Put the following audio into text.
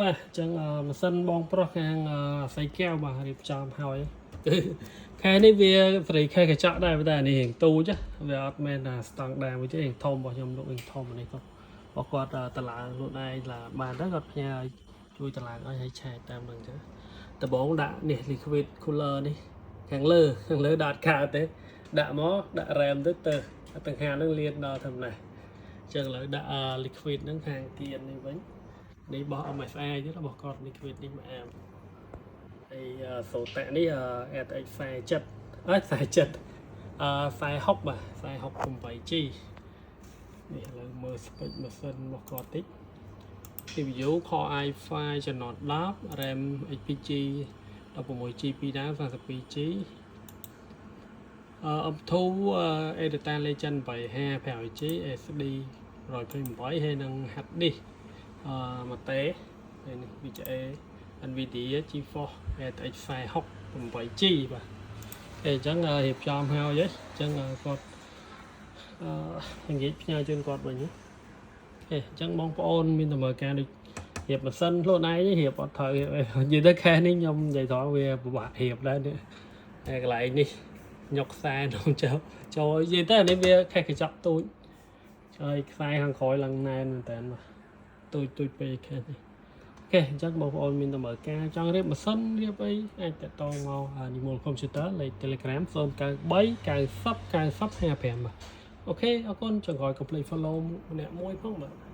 បាទអញ្ចឹងអឺម៉ាស៊ីនបងប្រុសខាងអឺអាស័យកែវបាទរៀបចំហើយគឺខែនេះវាសេរីខែកញ្ចក់ដែរប៉ុន្តែអានេះរៀងទូចណាវាអត់មែនថាស្តង់ដារមួយទេរៀងធំរបស់ខ្ញុំលោករៀងធំអានេះគាត់របស់គាត់តឡើងខ្លួនឯងឡើងបានទៅគាត់ផ្ញើឲ្យជួយតឡើងឲ្យឲ្យឆែកតាមនឹងអញ្ចឹងដំបងដាក់នេះ liquid cooler នេះខាងលើខាងលើដាក់អត់កើតទេដាក់មកដាក់ RAM ទៅទៅតង្ហានឹងលៀនដល់ធម្មតាអញ្ចឹងឥឡូវដាក់ liquid ហ្នឹងខាងគៀននេះវិញ នេះរបស់ MSI ទៀតរបស់គាត់ liquid នេះមួយអាមហើយសូតានេះ RTX 47អើ47អឺ46បាទ46 8G នេះឥឡូវមើល spec ម៉ាស៊ីនរបស់គាត់តិច CPU Core i5 ចំណត10 RAM XPG 16G 2ដើម 32G អឺ M2 ADATA Legend 85 5G SSD 128ហើយនិង hard disk អឺម៉ាតេហើយនេះ VGA NVIDIA GeForce RTX 40 8G បាទអេអញ្ចឹងរៀបចំហើយហ៎អញ្ចឹងគាត់អឺនិយាយផ្ញើជូនគាត់វិញអេអញ្ចឹងបងប្អូនមានតម្រូវការដូចរៀបម៉ាស៊ីនខ្លួនឯងរៀបអត់ត្រូវរៀបអីនិយាយទៅcase នេះខ្ញុំនិយាយត្រង់វាពិបាករៀបដែរនេះហើយកន្លែងនេះញុកខ្សែក្នុងចូលចូលនិយាយទៅអានេះវា case កញ្ចក់ទូចហើយខ្សែខាងក្រោយឡើងណែនមែនតើបាទទូចទូចពេក case នេះ OK អញ្ចឹងបងប្អូនមានតម្រូវការចង់រៀបម៉ាស៊ីនរៀបអីអាចតាក់ទងមកនិមល Computer លេខ Telegram 093 90 90 55បាទ OK អរគុណចុងក្រោយកុំភ្លេច follow ម្នាក់មួយផងបាទ។